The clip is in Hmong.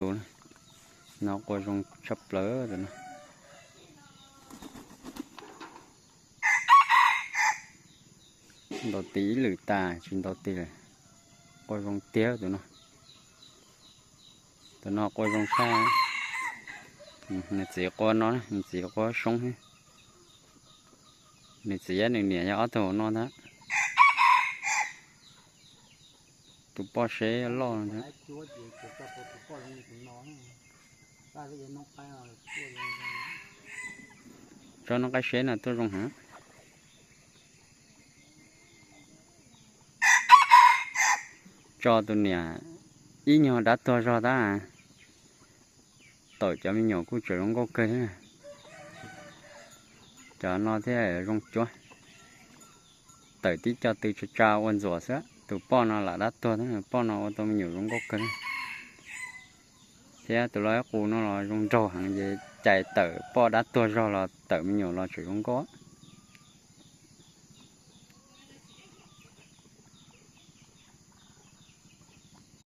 Tus no qua zoo tshaj plaws tus no. Ntaus tis ib lwm tas tsis ntaus tis lawm. Qua zoo tiag tus no. Tus no qua zoo tshaj. Nws txiv qua no, nws txiv qua soob thiab. Nws txiv thiab nws niam yog ob tug hauv no ntag. Tus poj seb loj ntag. Tso noj qaib seb no tuaj zoo heev. Tso tus niam ib nyuag dab tuag zog tab, tawm cov me nyuam kuj tseem zoo nkauj kawg thiab. Cov no thiaj zoo cuab. Tawm tib co tw tsa tsa ua ntxuam xwb, tus poj no lam dab tuag thiab, poj no ua tau me nyuam zoo nkauj kawg. Thiab tus lau ib qus no los zoo nraug heev ces cais tawm poj dab tuag zog los tawm me nyuam los tseem zoo nkauj.